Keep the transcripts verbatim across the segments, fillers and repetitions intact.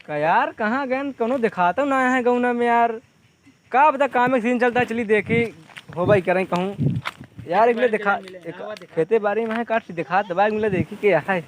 का यार, कहाँ गएन? कउनो देखात ना है गउना में यार। का पता काम एक सीन चलता है, चली देखी, होबा ही करें कहूँ। यार, एक ले देखा, एक खेते बारी में है, काट से देखा, दबा एक मिले देखी के है।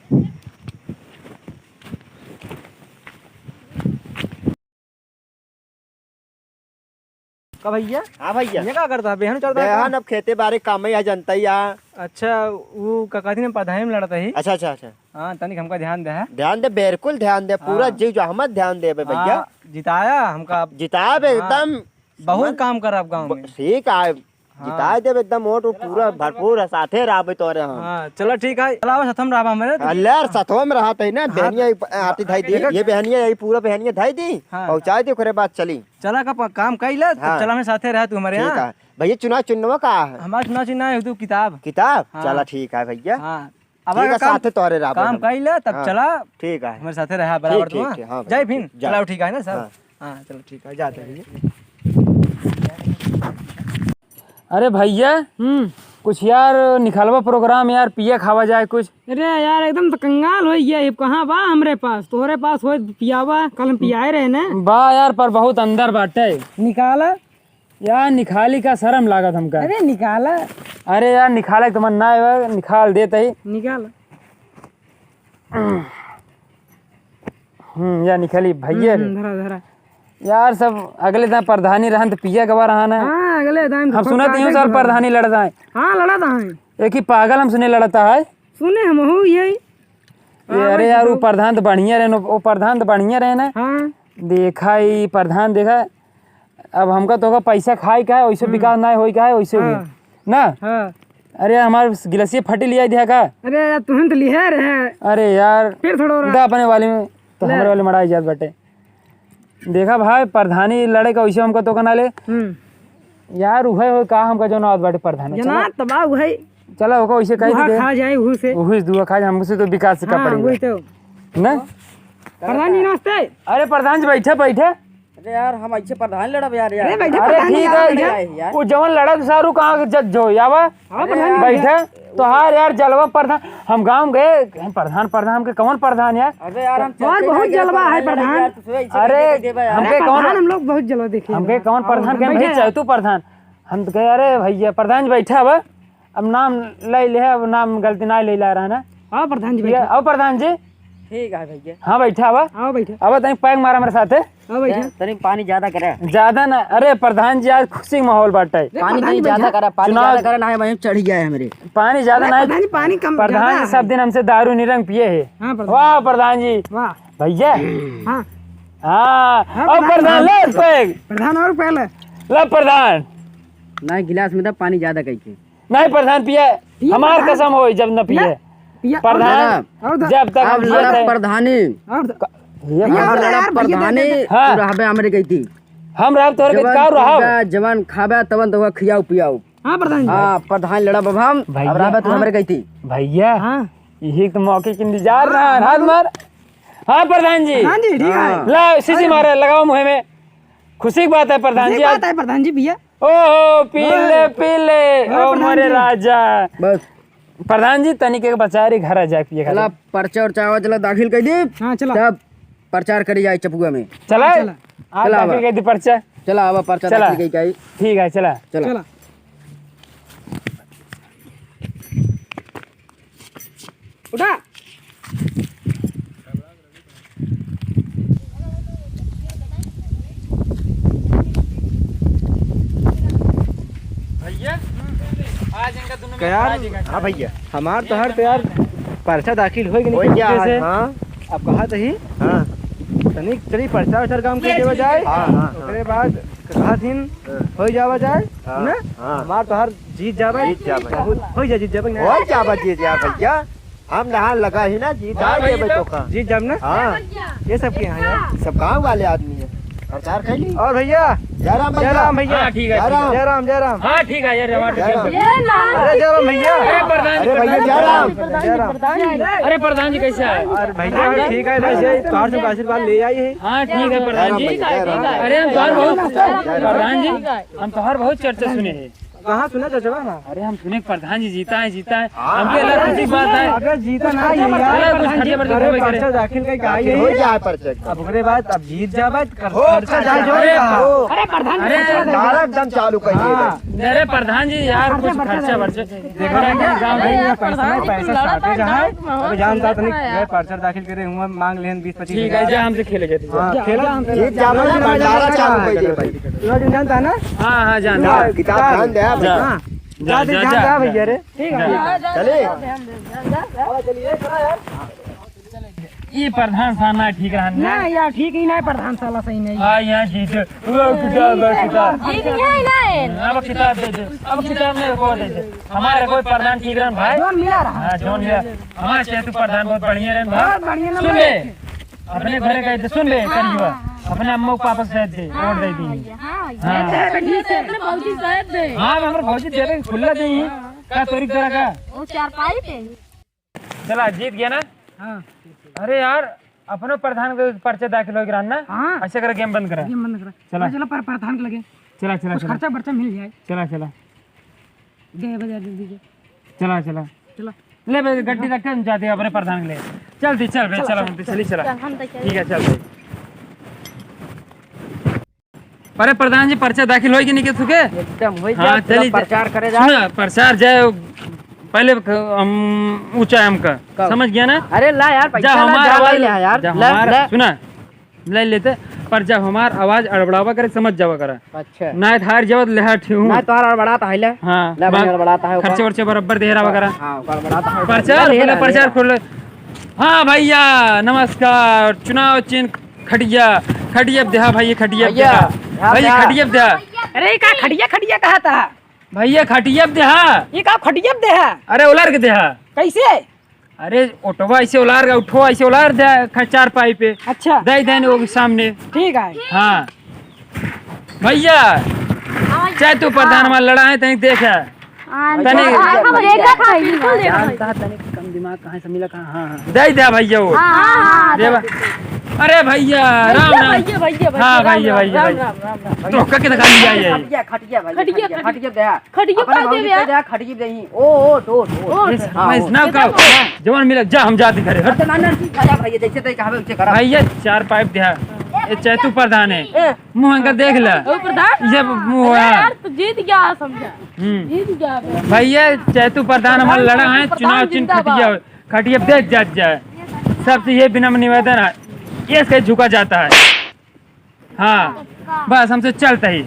का भइया? हाँ भइया। ये का करता है? बेहन चलता है का? बेहन अब खेते बारे काम में आ जनता ही आ। अच्छा, वो का कहती ना, प्रधानी में लड़ता ही। अच्छा, अच्छा, अच्छा। हाँ, तनिक हमका ध्यान दे है। ध्यान दे, बिल्कुल ध्यान दे, पूरा हाँ। जीव जहमत ध्यान देबे भइया। हाँ, जिताया हमका। जिताब हाँ। एकदम। बहुत काम करब गाँव ब-, में। ठीक है, हाँ। जिताए देबे एकदम वोट, वो पूरा भरपूर है, साथे रहबे तोरे हम। हाँ, चलो ठीक है, चलाओ साथ में रहबा हमरे। अल्लाह यार, साथवा में रहत है ना, हाँ। बेहनिया एक आती धाई दी, एक ये बेहनिया, यही पूरा बेहनिया धाई दी, हाँ। पहुँचाए दी, ओकरे बाद चली। चला का प-, काम कई ले, तो हाँ। चला हमरे साथे रहा तू हमरे ठीक यहाँ। है। भइया, चुनाव चिन्हवा का है? हमार चुनाव चिन्ह है, तू किताब। किताब? हाँ। चला ठीक है भइया। हाँ। अब ठीक है, काम, साथे तोहरे रहा काम भाई। कइला, तब हाँ, चला। ठीक है। हमरे साथे रहा ठीक, बराबर तू, ठीक, हाँ। ठीक, हाँ, जय भीम। ठीक, जा। चला, ठीक है ना सब? हाँ। हाँ, चलो, ठीक है, जाते हैं। अरे भइया, हम्म। कुछ यार निकालबा प्रोग्राम यार, पिया खावा जाए कुछ। अरे यार, एकदम तो कंगाल होइ गया, अब कहाँ बा हमरे पास? तोहरे पास होइ पियावा, कल हम पियाए रहे ना। बा यार, पर बहुत अंदर बाटे। निकाला। यार, निखाली का शर्म लागत हमका। अरे, निकाला। अरे यार, निखाले के तो मन ना आवे, निखाल देत ही। निकाल। हम्म, या निखाली भइया हम्म, रे। हम्म, धरा, धरा। यार, सब अगले दाईं प्रधानी रहन त पिया गवा रहा ना। हाँ, अगले दाईं हम सुनत ही हूँ सर, प्रधानी लड़त है। हाँ, लड़त है। एक ही पागल हम सुने लड़त है। सुने हम हो यही। ये, अरे यार, वो प्रधान त बढ़िया रहे न, वो प्रधान त बढ़िया रहे ना। हाँ। देखा ई प्रधान, देखा, अब हमका तोहका पैसा खाए का है, वैसे हम्म। विकास ना होई का है, वैसे भी। हाँ। ना? हाँ। अरे यार, हमार गिलासिया फटी लिया दिया का? अरे यार, तुहन तो लिहे रहे। अरे यार, फिर थोड़ा और दा अपने वाली में, तो ले। हमरे वाली मड़ाई जात बाटे। देखा भाई, प्रधानी लड़े का वैसे हमका तोहका ना ले। हम्म। यार, उहे हो का हमका जो ना आवत बाटे प्रधानी। जना चला। तबाह उहे। चला, ओका वैसे कह गुहा दे। खा जाए उहू से। उहू से दुआ खा जाए, हमसे तो विकास का हाँ, पड़ी वही बा। तो। ना? प्रधान जी, नमस्ते। अरे प्रधान जी, बैठे, बैठे। अरे यार, हम ऐसे प्रधान लड़ब यार, यार। अरे बैठे अरे प्रधान जी, ठीक आप है, बैठे। यार, यार। वो जवन लड़ब सारू कहाँ के जज हो, यावा? हाँ, अरे प्रधान जी। बैठे। तोहार यार जलवा प्रधान, हम गाँव गए, प्रधान, प्रधान हमके कौन प्रधान यार? अबे यार, हम बहुत, चलते बहुत जाएंगे जलवा है प्रधान। यार, तो सुबह ऐसे अरे, कैसे देबे यार? हमके अरे कौन प्रधान, हम लोग बहुत जलवा देखे हमके हैं। कौन हाँ, प्रधान के हम बैठे बैठे हैं। जाए तू प्रधान? हम तो कहे, "अरे भइया, प्रधान जी बैठा बा, अब नाम ले ले, अब नाम गलती ना ले ला रहा ना।" हाँ, प्रधान जी, ठीक है, बैठा। आओ प्रधान जी। ठीक है भइया। हाँ, बैठा बा। आओ, बैठा। अब तनी पैग मारा मेरे साथे। आओ, बैठा। तनी पानी ज्यादा करे। ज्यादा ना, अरे प्रधान जी, आज खुशी के माहौल बाटे। अरे, पानी प्रधान तनी जी, ज्यादा बैठा। करे, पानी चुनाव ज्यादा करे, ना, वहीं चढ़ गया है हमरे। पानी ज्यादा अरे, ना है। प्रधान जी, पानी कम, प्रधान ज्यादा जी, है। सब दिन हमसे दारू निरंग पिए है। हाँ, प्रधान वाह, जी। प्रधान जी। वाह। भइया। हाँ। हाँ। हाँ, अब प्रधान, प्रधान, प्रधान। ले पैग। प्रधान और पहले। ला प्रधान। ना, गिलास में तो पानी ज्यादा कइके। नहीं प्रधान, पिए। पिए हमार प्रधान। कसम होई, जब न पिए। पिए। प्रधान, और द-, जब तक हम अब लड़ा जियत है। प्रधानी। और द-, क-, ये भैया, अब और लड़ा यार, भैया, प्रधानी, दे, दे, दे। हाँ। तू रहबे हमरे कइती। हम रहब तोहरे कइती, जवन का रहब? पीबा, जवन खाबा, तवन तोहका खियाऊ पियाऊ। हाँ, प्रधान जी। हाँ, प्रधान लड़ब अब हम, भैया। अब रहबे तू हाँ। हमरे कइती। भैया, हाँ। यही तो मौके के इंतजार हाँ, रहा, हाँ, हाथ हाँ। मार। हाँ, प्रधान जी। हाँ जी, ठीक है। हाँ। ला, सीसी हाँ। मारे, लगाओ मुँह में। खुशी की बात है, प्रधान खुशी जी, की आज बात है, प्रधान जी, भैया। ओहो, पी ले, हाँ। पी ले, हाँ, ओ प्रधान मोरे जी। राजा। बस। प्रधान जी, तनिक एक बचा रही, घर आ जाए, पिए चला, खातिर। पर्चा उर्चा आवा, चला, दाखिल कर दी। हाँ, चला। तब प्रचार करी जाए चपुआ में। चला? हाँ, चला। आप चला, दाखिल आवा। कर दी पर्चा। चला, आवा, पर्चा चला। दाखिल करी जाए। ठीक है, चला। चला। चला। उठा। भैया, आज इनका दोनों में क्या? हाँ भैया। हमार तोहार तो यार पर्चा दाखिल होई कि नहीं होई गया, कैसे? हाँ। अब कहा तो ही। हाँ। तनिक चली पर्चा वर्चा काम कर देवा जाए। हाँ, हाँ, हाँ। ओकरे बाद कहा दिन हाँ। होई जावा जाए, हाँ, ना? हाँ। हमार तोहार जीत जाबे। जीत जाबे। बहुत, हो जा, जीत जाबे ना। हो जाबे, जीत जा भैया। हम नहा लगा ही ना, जीत आ जाबे तो का। जीत जाब ना? हाँ। ये सब के हैं यार। सब गाँव वाले आदमी हैं। प्रचार कर ली। और भैया? जय राम भैया। जय राम भैया। हाँ, ठीक है, जय राम। जय राम, जय राम। हाँ, ठीक है, जय राम, जय राम। अरे जय राम भैया। अरे प्रधान जी, अरे भैया, प्रधान जी, जय राम। प्रधान जी, जय राम। प्रधान जी। अरे प्रधान जी, कैसे हैं? अरे भैया, ठीक है, बस यही तोहार से आशीर्वाद ले आई है। हाँ, ठीक है, प्रधान जी। जय राम भैया, जय राम। अरे हम तोहार बहुत, प्रधान जी, हम तोहार बहुत चर्चा सुने हैं। कहाँ सुना चाचा ना? अरे हम सुने प्रधान जी जीता है, जीता है। हाँ। हमके अलग खुशी की बात है। अबे जीता ना है यार। अलग कुछ खर्चा बर्चा अरे होबे करे। पर्चा दाखिल कइके आई आखिर है। हो जाए पर्चा। अब ओकरे बाद अब जीत जाबे तो कर-, हो, खर्चा जाए जो अरे, का। हो। अरे प्रधान जी, अरे, खर्चा डायरेक्ट एकदम चालू कर दिए हाँ। गए। अरे प्रधान जी यार, कुछ खर्चा बर्चा। देखा ना कि गाँव में पैसा, पैसा shortage है। अबे जानता तो नहीं, मैं पर्चा दाखिल करे हुआ, मांग लेन बीस पच्चीस हजार। ठीक है, जा हमसे खेले जाते हैं। हाँ, खेला। जीत जाबे ना, भंडारा चालू कर दिए भाई। तू जानता है ना? हाँ, हाँ, जानता। हाँ, किताब ध्यान दे, हाँ, जा। हाँ। जा, जा, जा, जा, जा भैया रे। ठीक है। जा। चले। ये प्रधान साहब ना ठीक रहन ना। ना यार, ठीक ही ना है प्रधान साला, सही नहीं। हाँ, यहाँ ठीक है। वो किताब है, किताब। ठीक ही है ना है। अब किताब दे दे। अब किताब मेरे को दे दे। हमारे कोई प्रधान ठीक रहन भाई। जोन मिला रहा। हाँ, जोन मिला। हमारे चैतू प्रधान बहुत बढ़िया रहन भाई। बहुत बढ़िया सुन नंबर ले। है। अपने घरे गए थे, सुन ले, हाँ, करियो। हाँ, हाँ। अपने अम्मा को पापा से दे, हाँ, वोट दे दी। हाँ, हाँ। ये तो है, ठीक है। अपने भौजी से दे। हाँ, हमरे भौजी देवे के खुल्ला दे ही। का तोरी तरह का? वो चारपाई पे। चला, जीत गया ना? हाँ। अरे यार, अपनो प्रधान के पर्चे दाखिल हो गिरा ना? हाँ। ऐसे कर गेम बंद करा। गेम बंद करा। चला। चला, पर प्रधान के लगे। चला, चला, कुछ चला। खर्चा बर्चा मिल जाए। चला, चला। दे बजा दे दीजिए। चला, चला। चला। ले बे, गड्डी रख के हम जाते हैं अपने प्रधान के लिए। चल दी, चल बे, चला, चला, चला, हम तो चली, चला। चल, हम तो चली। ठीक है, चल बे। अरे प्रधान जी, पर्चा दाखिल होई कि नहीं के थुके? एकदम होई हाँ, जा, चली जा। प्रचार करे जा। सुना, प्रचार जाए, पहले क-, हम ऊंचा है हमका। कब? समझ गया ना? अरे ला यार, पैसा जा ला, हमार जा, आवाज, ले यार। जा ला, हमार, ला। सुना, ले लेते, पर जब हमार आवाज अड़बड़ावा करे, समझ जावा करा। अच्छा। ना तो हार जावत लेहा ठेहू। ना तो हार अड़बड़ात है ले। हाँ, ले भाई, बा-, अड़बड़ात है खर्चे ऊपर। वर्चे बराबर दे रहा वगैरह। हाँ, ऊपर अड़बड़ात है ऊपर। प्रचार ले खोले, रहा, ले प्रचार रहा। खोले। हाँ भैया, नमस्कार। चुनाव चिन्ह खटिया, खटिया देहा भैया, खटिया भैया, देहा। यहाँ भैया, देहा। खटिया देहा। अरे, का खटिया, खटिया कहा था? भैया, खटिया देहा। ये का खटिया देहा? अरे, उलार के देहा। कैसे? अरे, ओटवा ऐसे उलार गया, उठो ऐसे उलार दे, ख-, चारपाई पे। अच्छा। दे देने वो सामने। ठीक है। हाँ। भैया, चैतू प्रधान हाँ। हमार लड़ा है, तनिक देख है। हाँ, तनिक हाँ, हम देखा था, बिल्कुल देखा था। जानता है, तनिक कम दिमाग कहाँ से मिला, कहाँ, हाँ, हाँ। दे दे भैया वो। हाँ, हाँ, हाँ, दे दे। अरे भैया, राम, राम। भैया, भैया, भैया, हाँ, राम, भैया, राम, भैया, राम, भैया। राम, राम, राम, भैया। तो का कितना खाली जाए? खटिया, खटिया, भैया, खटिया, खटिया, खटिया। खटिया दे। खटिया अपने का भौजी देवे? पे जा, खटिया दे ही। ओ, ओ, तो, तो। ओ, इस, हाँ, मैं ओ। इस नाव का, जवान मिला, जा, हम जाते घरे, हट। अच्छा, ना, ना, ठीक है, भैया, जैसे तय कहबे, उसे करा। भैया, चार पाइप दे, ये चैतू प्रधान है। ए। मुँह इनका देख ले। ओ, प्रधान? ये मुँह अरे है। यार, तो जीत गया, समझा। हम्म। जीत गया। भैया, चैतू प्रधान हमारा प्रधान लड़ा है, प्रधान चुनाव चिन्ह जिंदाबाद। खटिया, खटिया देख जात जाए। सबसे ये विनम्र निवेदन है, ये से झुका जाता है। हाँ, बस हमसे चलता ही।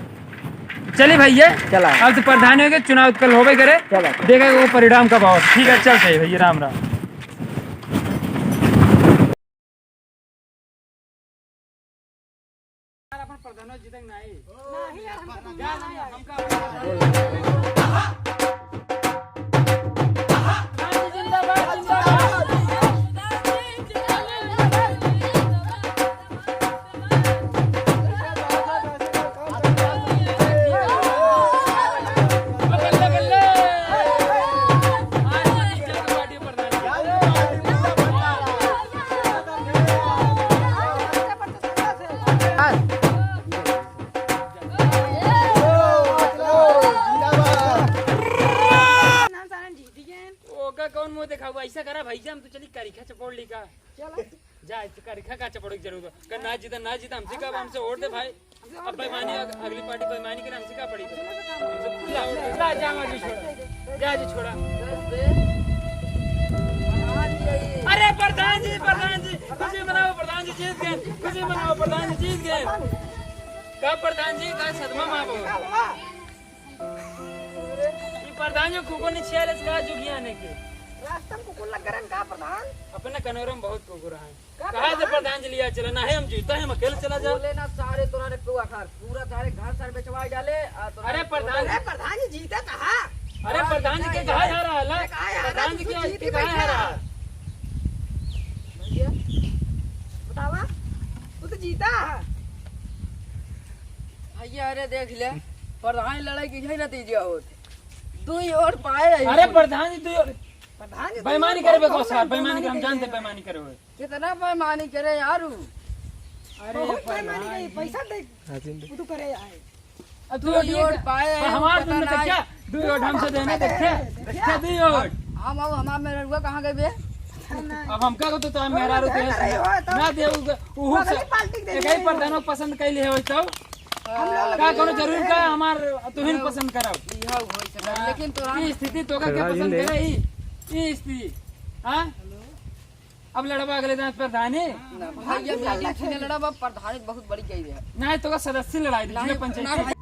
चली भैया, चला। अब तो प्रधान हो गए, चुनाव कल होबे करे। चला। देखे वो परिणाम कब आओ। ठीक है, चलते ही भैया, राम राम। ओका कौन मुंह देखाऊ? ऐसा करा भैया, हम तो चली करिखा चपोड़ ली का। चला। जा, इस करिखा का चपोड़ की जरूरत है। कर ना जीता, ना जीता, हमसे का, हमसे वोट दे भाई। अब बेईमानी, अग-, अगली पार्टी बेईमानी करे, हमसे का पड़ी? हमसे खुला वोट दे। जा, जा, आज छोड़ा। जा, आज छोड़ा। अरे प्रधान जी, प्रधान जी, खुशी मनाओ, प्रधान जी जीत गए, खुशी मनाओ, प्रधान जी जीत गए। का प्रधान जी, का सदमा माँ बाबू? ई प्रधान जो कुकुर ने छिया ले इसका जुगिया ने के। रास्ता में कुकुर लग गए का प्रधान? अपने कनौर में बहुत कुकुर हैं। का कहा से प्रधान? प्रधान जी लिया चला, ना है हम जीता है, हम अकेले चला जा। बोले ना सारे तोरा ने पुआ खार, पूरा सारे घर सर बेचवा डाले, आ तोरा अरे ने प्रधान। अरे प्रधान जी जीता कहा? अरे हाँ, प्रधान जी जीता के है। कहा जा रहा है? अरे कहा जा रहा है? प्रधान जी तू के जीती कहा बैठा जा रहा है? है। भैया, बतावा, तू तो जीता है। भैया, अरे देख ले, प्रधान लड़ाई की यही नतीजा होत। दुई वोट पाए रही। अरे प्रधान जी, दुई वोट। प्रधान जी, बेईमानी दुई करे वोट बेको साहब, बेईमानी करे, हम जानते बेईमानी करे हुए। कितना बेईमानी करे यार उ? अरे बहुत बेईमानी करे, पैसा दे। हाँ, जिंदगी। वो तो करे आए। अब तू दो ये वोट पाए पर हैं, हमार पता तुमने नहीं। देखा, दो वोट हमसे देने देखे, देखे दो वोट। हम, अब हमार मेहरुआ कहाँ गए बे? अब हमका को तो तोरा मेहरारू के ना दे, उ, उहू से अगली पार्टी के दे एक ही दिए। प्रधानों को पसंद कैले हो तो हम लोग का कोनो जरूरी का हमार तुहिन पसंद कराओ। यह हो सके, हाँ, लेकिन तोरा ई स्थिति तोका के पसंद करे, ई, ई स्थिति, हाँ? अब लड़बा अगले दिन प्रधानी? ना, भाई, ये मीटिंग से लड़ब, अब प्रधानी बहुत बड़ी गई है। नहीं, तोका सदस्य लड़ाई दी, नहीं, जिला पंचायत। नहीं,